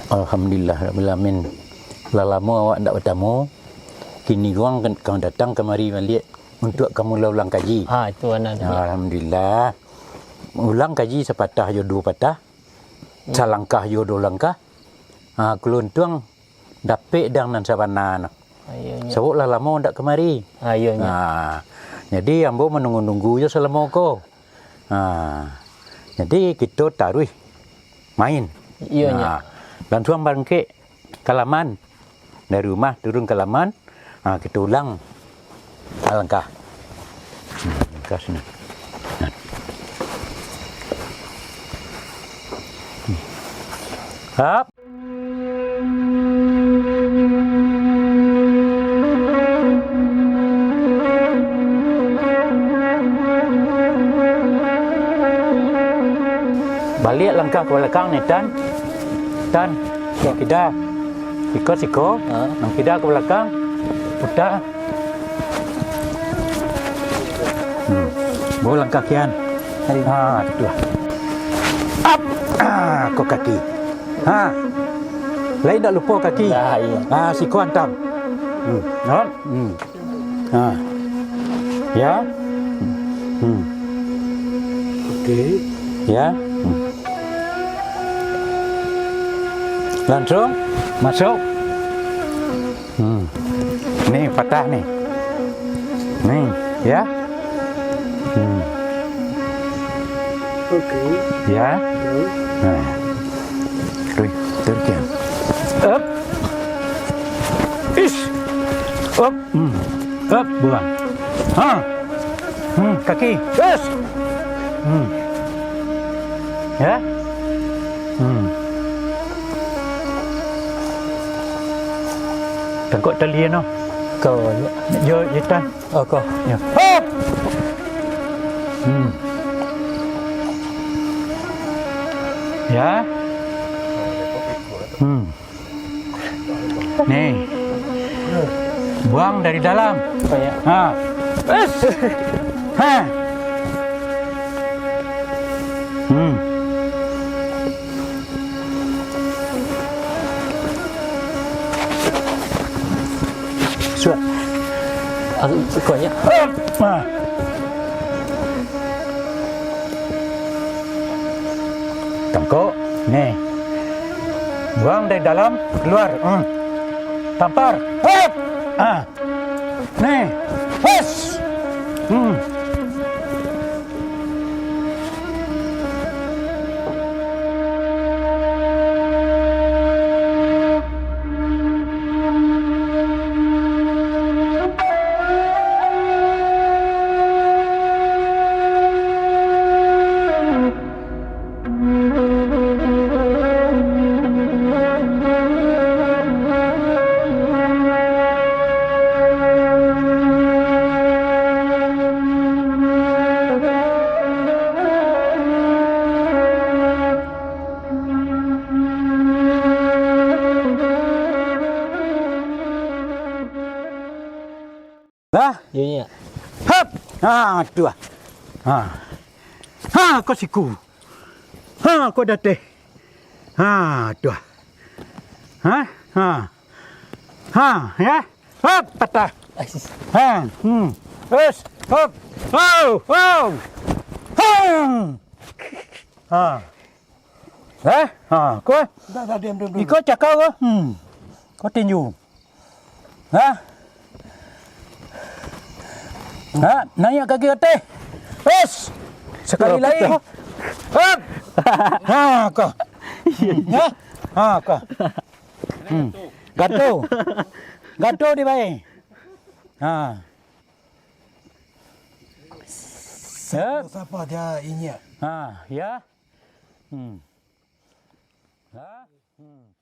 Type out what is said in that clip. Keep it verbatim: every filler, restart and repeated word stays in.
Alhamdulillah rabbil alamin. Lah lamo awak ndak batamu. Kini guang kan, kan datang kamari baliak untuak ka mulo ulang kaji. Ah, itu anak dia. Alhamdulillah. Ulang kaji sapatah jo duo patah. Hmm. Salangkah jo duo langkah. Ha, kaluntuang dapek dang nan sabana no. Ah, iyo, nyo. Sabab lah lamo ndak kamari. Ah, iyo, nyo. Ha, jadi ambo manunggu-nunggu jo salamo ko. Ha, jadi kito taruih main. Iyo, nyo. Ha, lansuang barangkek ka laman. Dari rumah turun ka laman, ha, kito ulang langkah. Hmm, langkah sini. Nah. Hmm. Hap. Baliak langkah ka balakang ni, Tan. Tan, nan kida. Siko, siko. Ha? Nan kida ka balakang. Puta. Hmm. Baru langkah kian. Hari. Ha, tu lah. Ap. Ah, ko kaki. Ha. Lai ndak lupo kaki. Lah, iyo. Ah, siko antam. Hmm. Ha. Hmm. Ha. Ya. Hmm. Oke. Ya. Hmm. Lansuang masuak. Hmm. Ni patah ni. Ni, ya. Hmm. Oke. Ya. Terus? Nah. Tui, tui kian. Up. Ish. Up. Hmm. Up, buang. Ha. Hmm, kaki. Terus. Hmm. Ya. Hmm. Tangkok tali no. Ko, yo. Yo, yo, Tan. Oh, ko. Ya. Hop! Hmm. Ya. Hmm. Ni. Buang dari dalam. Oh, ya. Ha. Ha. Hmm. Suap. Aku suka je. Ah. Tangkok. Ni. Buang dari dalam, keluar. Hmm. Tampar. Hop. Ah. Ni. Hos. Hmm. Lah. Yo, nyo. Hap. Ha, tu ah. Ha. Ha, ko siku. Ha, ko dateh. Ha, tu ah. Ha? Ha. Ha, ya. Hap, patah. Ais. Ha, hmm. Terus, hop. Wow, wow. Ha. Ha. Eh? Ha, ko? Dah, dah, diam, diam, diam. Iko cakau ko? Hmm. Ko tinju. Ha? Ha, naiak kaki ateh. Terus. Sakali lai. Hop. Ha, ko. Ha? Ha, ko. Hmm. Gantung. Gantung di bae. Ha. Sap. Sapa dia inyiak? Ha, ya. Hmm. Ha? Hmm.